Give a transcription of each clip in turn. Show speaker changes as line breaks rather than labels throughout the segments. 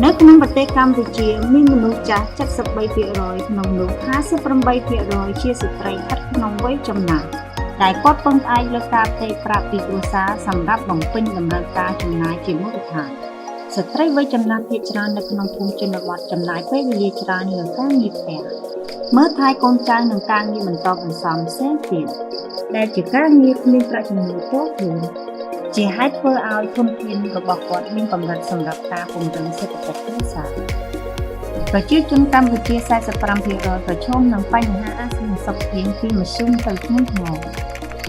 នៅក្នុងប្រទេសកម្ពុជាមានមនុស្សចាស់73%ក្នុងនោះ58%ជាស្ត្រីស្ថិតក្នុងវ័យចំណាស់ដែលគាត់ពឹងផ្អែកលើការផ្ទេរប្រាក់ពីគ្រួសារសម្រាប់បំពេញតម្រូវការចំណាយជាមូលដ្ឋានស្ត្រីវ័យចំណាស់ភាគច្រើននៅក្នុងភូមិជនបទចំណាយពេលវេលាច្រើនលើការងារផ្ទះមើលថែកូនចៅនិងការងារបន្តបន្សំផ្សេងទៀតដែលជាការងារគ្មានប្រាក់ចំណូលផ្ទាល់ខ្លួនជាហេតុធ្វើឲ្យធនធានរបស់គាត់មានកម្រិតសម្រាប់ការពង្រឹងសេដ្ឋកិច្ចគ្រួសារប្រជាជនកម្ពុជា45%ប្រឈមនឹងបញ្ហាអសន្តិសុខធាងពីមធ្យមទៅធ្ងន់ធ្ងរ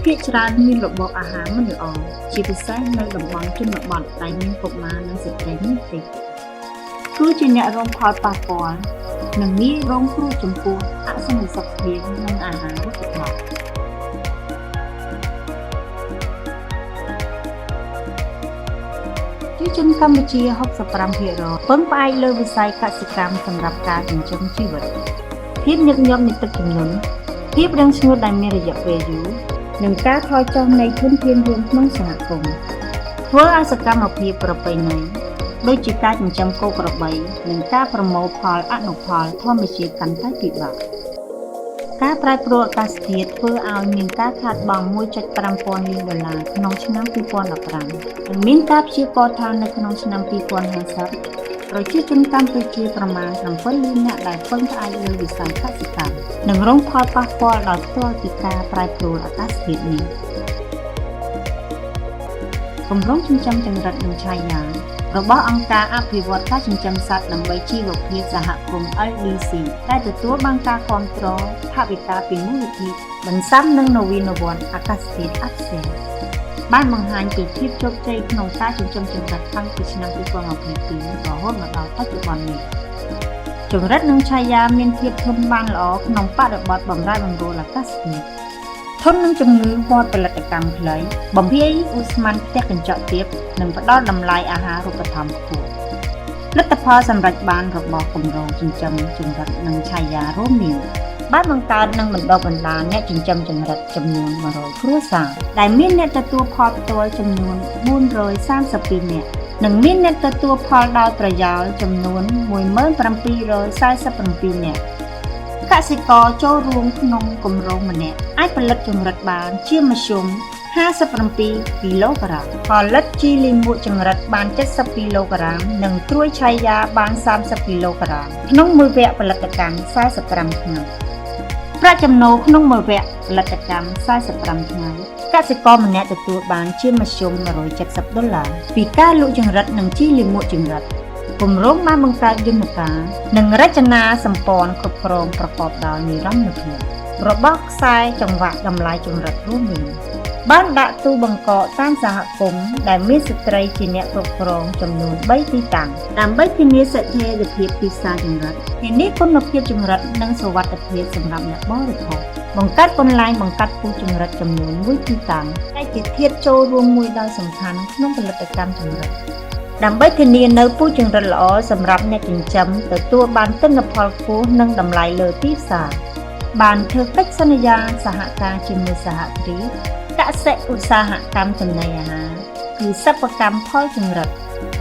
ភាគច្រើនមានរបបអាហារមិនល្អជាពិសេសនៅតំបន់ជនបទដែលមានកុមារនិងស្ត្រីមានផ្ទៃពោះគឺជាអ្នករងផលប៉ះពាល់និងងាយរងគ្រោះចំពោះអសន្តិសុខធាងនិងអាហារូបត្ថម្ភ ប្រជាជនកម្ពុជា65%ពឹងផ្អែកលើវិស័យកសិកម្មសម្រាប់ការចិញ្ចឹមជីវិតភាពញឹកញាប់នៃទឹកជំនន់ភាពរាំងស្ងួតដែលមានរយៈពេលយូរនិងការថយចុះនៃធនធានរួមក្នុងសហគមន៍ធ្វើឲ្យសកម្មភាពប្រពៃណីដូចជាការចិញ្ចឹមគោក្របីនិងការប្រមូលផលអនុផលធម្មជាតិកាន់តែពិបាកការប្រែប្រួលអាកាសធាតុធ្វើឲ្យមានការខាតបង់1.5ពាន់លានដុល្លារក្នុងឆ្នាំ2015និងមានការព្យាករណ៍ថានៅក្នុងឆ្នាំ2050ប្រជាជនកម្ពុជាប្រមាណ7លាននាក់ដែលពឹងផ្អែកលើវិស័យកសិកម្មនឹងរងផលប៉ះពាល់ដោយផ្ទាល់ពីការប្រែប្រួលអាកាសធាតុនេះគម្រោងចិញ្ចឹមចង្រិតនិងឆាយារបស់អង្គការអភិវឌ្ឍការចិញ្ចឹមសត្វដើម្បីជីវភាពសហគមន៍ LDC ដែលទទួលបានការគាំទ្រថវិកាពីមូលនិធិបន្សាំនិងនវានុវត្តន៍អាកាសធាតុអាស៊ានបានបង្ហាញពីភាពជោគជ័យក្នុងការចិញ្ចឹមចង្រិតតាំងពីឆ្នាំ2022រហូតមកដល់បច្ចុប្បន្ននេះចង្រិតនិងឆាយាមានភាពធន់បានល្អក្នុងបរិបទបម្រែបម្រួលអាកាសធាតុធន់នឹងជំងឺវដ្តផលិតកម្មខ្លីបំភាយឧស្ម័នផ្ទះកញ្ចក់ទាបនិងផ្ដល់តម្លៃអាហារូបត្ថម្ភខ្ពស់លទ្ធផលសម្រេចបានរបស់គម្រោងចិញ្ចឹមចង្រិតនិងឆាយារួមមានបានបង្កើតនិងបណ្ដុះបណ្ដាលអ្នកចិញ្ចឹមចង្រិតចំនួន100គ្រួសារដែលមានអ្នកទទួលផលផ្ទាល់ចំនួន432នាក់និងមានអ្នកទទួលផលដោយប្រយោលចំនួន17747នាក់កសិករចូលរួមក្នុងគម្រោងម្នាក់អាចផលិតចង្រិតបានជាមធ្យម57គីឡូក្រាមផលិតជីលាមកចង្រិតបាន70គីឡូក្រាមនិងត្រួយឆៃយ៉ាបាន30គីឡូក្រាមក្នុងមួយវគ្គផលិតកម្ម45ថ្ងៃប្រាក់ចំណូលក្នុងមួយវគ្គផលិតកម្ម45ថ្ងៃកសិករម្នាក់ទទួលបានជាមធ្យម170ដុល្លារពីការលក់ចង្រិតនិងជីលាមកចង្រិតគម្រោងបានបង្កើតយន្តការនិងរចនាសម្ព័ន្ធគ្រប់គ្រងប្រកបដោយនិរន្តរភាពរបស់ខ្សែចង្វាក់តម្លៃចង្រិតរួមមានបានដាក់ទូបង្កកតាមសហគមន៍ដែលមានស្ត្រីជាអ្នកគ្រប់គ្រងចំនួន3ទីតាំងដើម្បីធានាស្ថិរភាពទីផ្សារចង្រិតធានាគុណភាពចង្រិតនិងសុវត្ថិភាពសម្រាប់អ្នកបរិភោគបង្កើតកន្លែងបង្កាត់ពូជចង្រិតចំនួន1ទីតាំងដែលជាធាតុចូលរួមមួយដ៏សំខាន់ក្នុងផលិតកម្មចង្រិតដើម្បីធានានូវពូជចង្រិតល្អសម្រាប់អ្នកចិញ្ចឹមទទួលបានទិន្នផលខ្ពស់និងតម្លៃលើទីផ្សារបានធ្វើកិច្ចសន្យាសហការជាមួយសហគ្រាសកសិឧស្សាហកម្មចំណីអាហារគឺសិប្បកម្មផលចង្រិត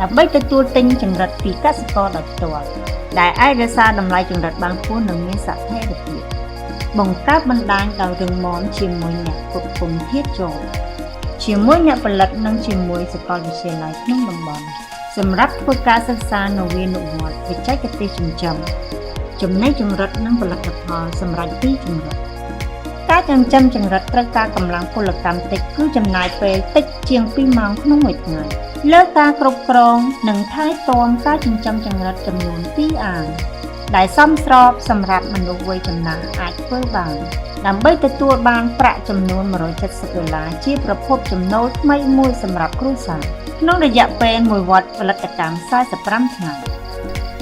ដើម្បីទទួលទិញចង្រិតពីកសិករដោយផ្ទាល់ដែលអាចរក្សាតម្លៃចង្រិតបានខ្ពស់និងមានស្ថិរភាពបង្កើតបណ្ដាញដោយរឹងមាំជាមួយអ្នកផ្គត់ផ្គង់ធាតុចូលជាមួយអ្នកផលិតនិងជាមួយសាកលវិទ្យាល័យក្នុងតំបន់សម្រាប់ធ្វើការសិក្សានវានុវត្តន៍បច្ចេកទេសចិញ្ចឹមចំណីចង្រិតនិងផលិតផលសម្រាប់ពីចង្រិតការចិញ្ចឹមចង្រិតត្រូវការកម្លាំងពលកម្មតិចគឺចំណាយពេលតិចជាង2ម៉ោងក្នុងមួយថ្ងៃលើការគ្រប់គ្រងនិងថែទាំការចិញ្ចឹមចង្រិតចំនួន2អាងដែលសមស្របសម្រាប់មនុស្សវ័យចំណាស់អាចធ្វើបានដើម្បីទទួលបានប្រាក់ចំនួន170ដុល្លារជាប្រភពចំណូលថ្មីមួយសម្រាប់គ្រួសារក្នុងរយៈពេលមួយវដ្តផលិតកម្ម45ថ្ងៃ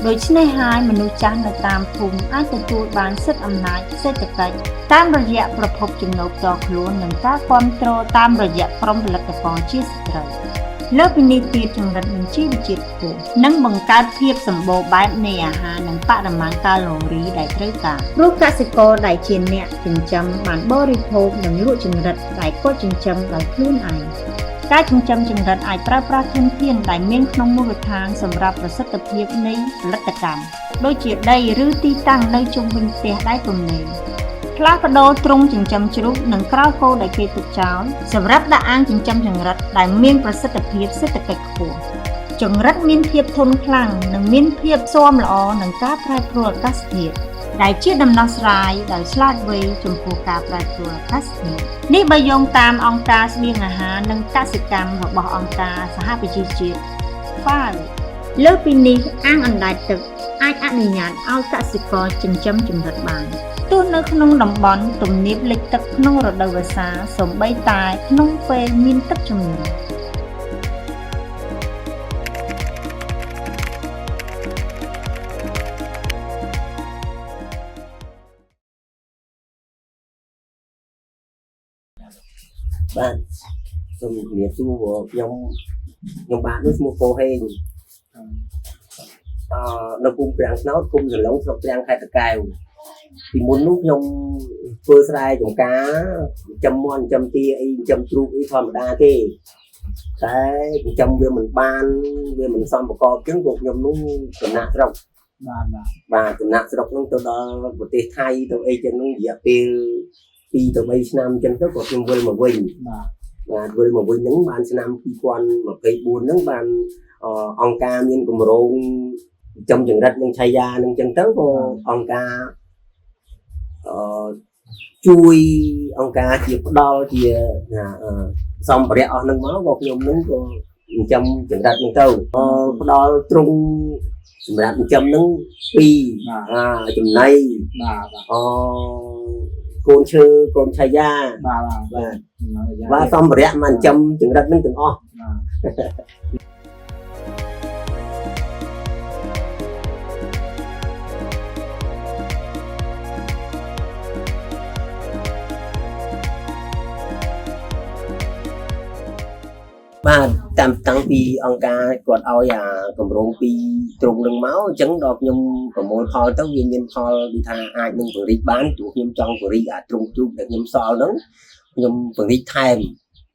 ដូច្នេះហើយមនុស្សចាស់នៅតាមភូមិអាចទទួលបានសិទ្ធិអំណាចសេដ្ឋកិច្ចតាមរយៈប្រភពចំណូលផ្ទាល់ខ្លួននិងការគាំទ្រតាមរយៈក្រុមផលិតករជាស្ត្រីលើពីនេះទៀតចង្រិតមានជីវជាតិខ្ពស់និងបង្កើតភាពសម្បូរបែបនៃអាហារនិងបរិមាណកាឡូរីដែលត្រូវការព្រោះកសិករដែលជាអ្នកចិញ្ចឹមបានបរិភោគនិងលក់ចង្រិតដែលគាត់ចិញ្ចឹមដោយខ្លួនឯង។ ការចិញ្ចឹមចង្រិតអាចប្រើប្រាស់ធនធានដែលមានក្នុងមូលដ្ឋានសម្រាប់ប្រសិទ្ធភាពនៃផលិតកម្មដូចជាដីឬទីតាំងនៅជុំវិញផ្ទះដែលទំនេរផ្លាស់ប្ដូរទ្រុងចិញ្ចឹមជ្រូកនិងក្រោលគោដែលគេទុកចោលសម្រាប់ដាក់អាងចិញ្ចឹមចង្រិតដែលមានប្រសិទ្ធភាពសេដ្ឋកិច្ចខ្ពស់ចង្រិតមានភាពធន់ខ្លាំងនិងមានភាពស៊ាំល្អនឹងការប្រែប្រួលអាកាសធាតុដែលជាដំណោះស្រាយដោយឆ្លាតវៃចំពោះការប្រែប្រួលអាកាសធាតុនេះបើយោងតាមអង្គការស្បៀងអាហារនិងកសិកម្មរបស់អង្គការសហប្រជាជាតិ FAO លើសពីនេះអាងអណ្ដែតទឹកអាចអនុញ្ញាតឲ្យកសិករចិញ្ចឹមចង្រិតបានទោះនៅក្នុងតំបន់ទំនាបលិចទឹកក្នុងរដូវវស្សាសូម្បីតែក្នុងពេលមានទឹកជំនន់
បាទសូមជម្រាបសួរខ្ញុំខ្ញុំបាទនោះឈ្មោះពោហេងអឺនៅភូមិប្រាំងស្នោតឃុំសឡុងស្រុកទ្រាំងខេត្តតាកែវពីមុននោះខ្ញុំធ្វើស្រែចម្ការចិញ្ចឹមមាន់ចិញ្ចឹមទាអីចិញ្ចឹមជ្រូកអីធម្មតាទេតែចិញ្ចឹមវាមិនបានវាមិនសមប្រកបអញ្ចឹងក៏ខ្ញុំនោះចំណាក់ស្រុក
បាទបាទ
បាទចំណាក់ស្រុកនោះទៅដល់ប្រទេសថៃទៅអីចឹងនោះរយៈពេល2ទៅ3ឆ្នាំអញ្ចឹងទៅក៏ខ្ញុំវិលមកវិញ
បាទ
បាទវិលមកវិញហ្នឹងបានឆ្នាំ2024ហ្នឹងបានអង្គការមានគម្រោងចំចង្រិតនឹងឆៃយានឹងចឹងទៅក៏អង្គការអឺជួយអង្គការជាផ្ដល់ជាសម្ភារៈអស់ហ្នឹងមកក៏ខ្ញុំហ្នឹងក៏ចិញ្ចឹមចង្រិតហ្នឹងទៅផ្ដល់ទ្រុងសម្រាប់ចិញ្ចឹមហ្នឹងពីរ
បាទ
ចំណី
បាទបាទ
អកូនឈើកូនឆៃយា
បាទបាទ
បាទ
បាទ
បាទសម្ភារៈមកចិញ្ចឹមចង្រិតហ្នឹងទាំងអស់
បាទ
បាទតាមតាំងពីអង្គការគាត់ឲ្យអាកម្រងពីត្រង់នឹងមកអញ្ចឹងដល់ខ្ញុំប្រមូលផលទៅវាមានផលដូចថាអាចនឹងពង្រីកបានព្រោះខ្ញុំចង់ពង្រីកអាត្រង់ជ្រូកដែលខ្ញុំសល់ហ្នឹងខ្ញុំពង្រីកថែម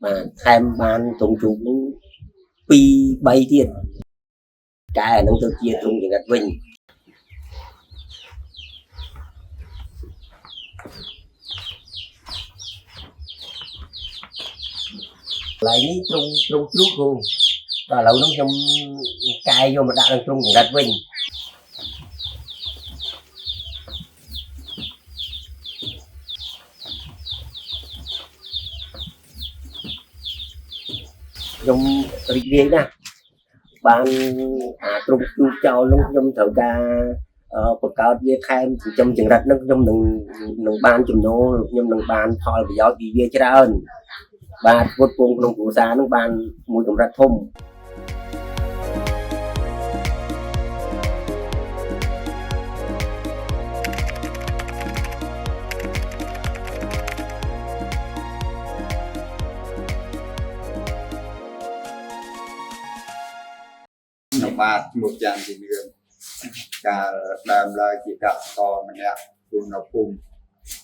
បាទថែមបានត្រង់ជ្រូកហ្នឹង2 3ទៀតកែអាហ្នឹងទៅជាត្រង់ចង្រិតវិញកន្លែងនេះត្រង់ត្រង់ជ្រូកគ្រូដល់ឥឡូវហ្នឹងខ្ញុំកែយកមកដាក់នឹងត្រង់ចង្រិតវិញខ្ញុំរីករាយណាស់បានអាទ្រុងជ្រូកចោលនោះខ្ញុំត្រូវការបង្កើតវាថែមចិញ្ចឹមចង្រិតនឹងខ្ញុំនឹងនឹងបានចំណូលខ្ញុំនឹងបានផលប្រយោជន៍ពីវាច្រើនបាទពុតពងក្នុងគ្រួសារនឹងបានមួយកម្រិតធំ
ខ្ញុំបាទឈ្មោះច័ន្ទទីនឿនកាលដើមឡើយជាកសិករម្នាក់រស់នៅភូមិ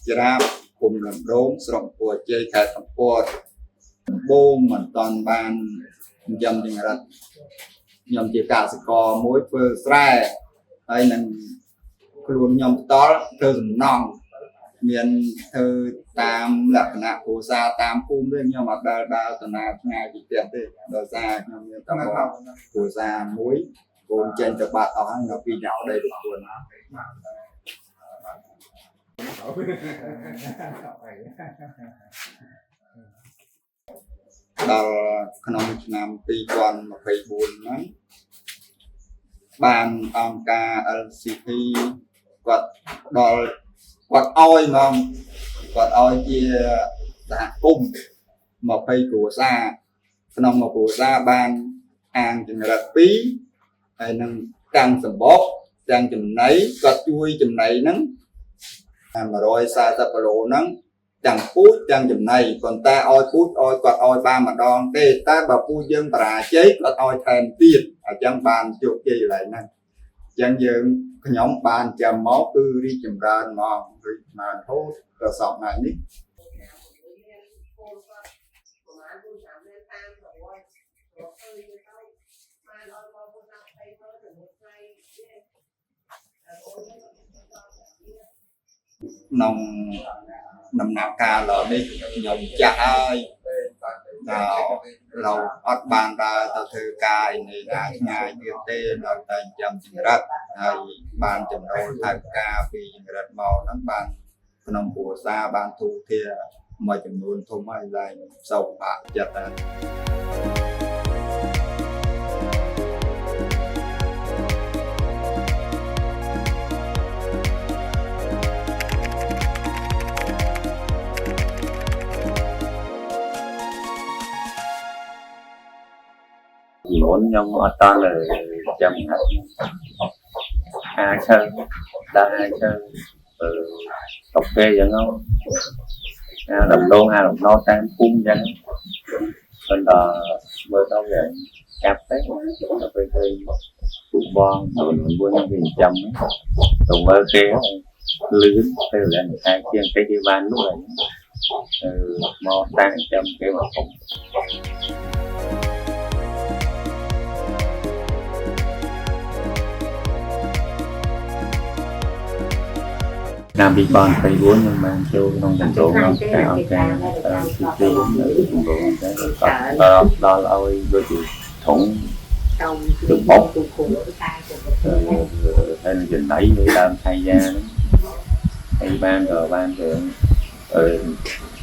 ច្រាបភូមិលំដូងស្រុកពោធិជ័យខេត្តកំពតដំបូងមិនតាន់បានចិញ្ចឹមចង្រិតខ្ញុំជាកសិករមួយធ្វើស្រែហើយនឹងខ្លួនខ្ញុំផ្ទាល់ធ្វើសំណង់មានធ្វើតាមលក្ខណៈគ្រួសារតាមភូមិទេខ្ញុំអត់ដែលដើរទៅណាឆ្ងាយពីផ្ទះទេដោយសារខ្ញុំមានតបគ្រួសារមួយកូនចេញទៅបាត់អស់ហើយនៅពីរនាក់ប្តីប្រពន្ធដល់ក្នុងឆ្នាំ2024ហ្នឹងបានអង្គការ LCP គាត់ផ្ដល់គាត់ឲ្យហ្មងគាត់ឲ្យជាសហគមន៍20គ្រួសារក្នុងមួយគ្រួសារបានអាងចង្រិត2ហើយនឹងតាំងសម្បកទាំងចំណីគាត់ជួយចំណីហ្នឹង140គីឡូហ្នឹងទាំងពូជទាំងចំណីប៉ុន្តែឲ្យពូជឲ្យគាត់ឲ្យបានម្ដងទេតែបើពូជយើងបរាជ័យគាត់ឲ្យថែមទៀតអញ្ចឹងបានជោគជ័យកន្លែងហ្នឹងអញ្ចឹងយើងខ្ញុំបានចាំមកគឺរីកចម្រើនមករីកចម្រើនរហូតដល់សប្តាហ៍នេះ ក្នុងដំណាក់កាលឡើយនេះខ្ញុំចាស់ហើយដល់เราអត់បានដើរទៅធ្វើការឯនេះណាឆ្ងាយទៀតទេនៅតែចាំចង្រិតហើយបានចំណូលថវិកាពីចង្រិតមកហ្នឹងបានក្នុងគ្រួសារបានទូធាមួយចំនួនធំហើយឡើងសូមបាក់ចិត្តដែរ
មុនខ្ញុំអត់តន់ចាំអាឈើដល់អាឈើតុកគេអញ្ចឹងអាដំឡូងអាដំណោតាមភូមិអញ្ចឹងប៉ុន្តែមើលទៅវាកាប់ទៅដល់ពេលឃើញពួកបងទៅមួយខ្ញុំគេចាំទៅមើលគេលឿនទៅឡើងខែជាងតិចគេបាននោះហើយមកតាំងចាំគេមកធំ ឆ្នាំ2024ខ្ញុំបានចូលក្នុងគម្រោងអង្គការអង្គការទី2នៅគម្រោងអង្គការក៏ដល់ឲ្យដូចជាធុងទឹកបុកហើយនឹងចំណីនៅដើមឆៃយ៉ាហ្នឹងហើយបានក៏បានទៅ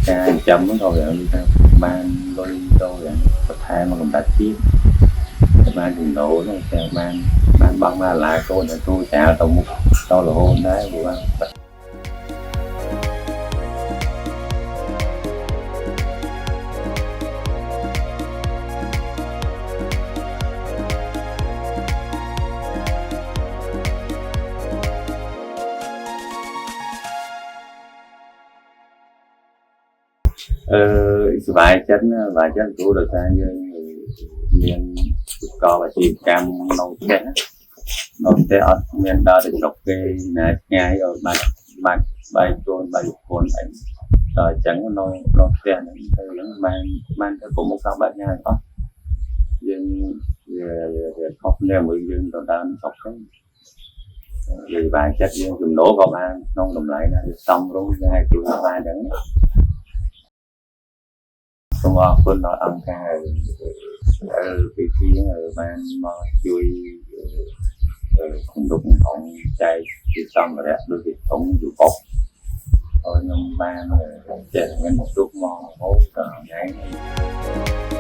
ការចិញ្ចឹមហ្នឹងក៏វាថាបានលុយទៅយ៉ាងបន្ថែមមកកម្រិតទៀតបានចំណូលហ្នឹងតែបានបានបង់មកឡាកូនទៅទូចាលទៅមុខទៅរហូតដែរព្រោះ សប្បាយចិត្តសប្បាយចិត្តព្រោះដោយសារយើងមានឧបករណ៍អាជីវកម្មនៅផ្ទះនៅផ្ទះអត់មានដល់ទៅស្រុកគេណាឆ្ងាយឲ្យបាត់បាត់បែកខ្លួនបែកប្រពន្ធអីដល់អញ្ចឹងនៅនៅផ្ទះហ្នឹងទៅហ្នឹងបានបានទៅគុំមុខសោះបែបញ៉ាំអស់យើងវាខុសគ្នាមួយយើងទៅដើមស្រុកហ្នឹងវាសប្បាយចិត្តយើងចំណូលក៏បានក្នុងតម្លៃណាវាសមរម្យហើយជួយបានអញ្ចឹងសូមអរគុណដល់អង្គការ LPT បានមកជួយគំនុំអង្គចែកជាសម្ភារៈដូចជាធុងយូបុកឲ្យខ្ញុំបានចេះមានមកទុកមករហូតដល់ថ្ងៃនេះ។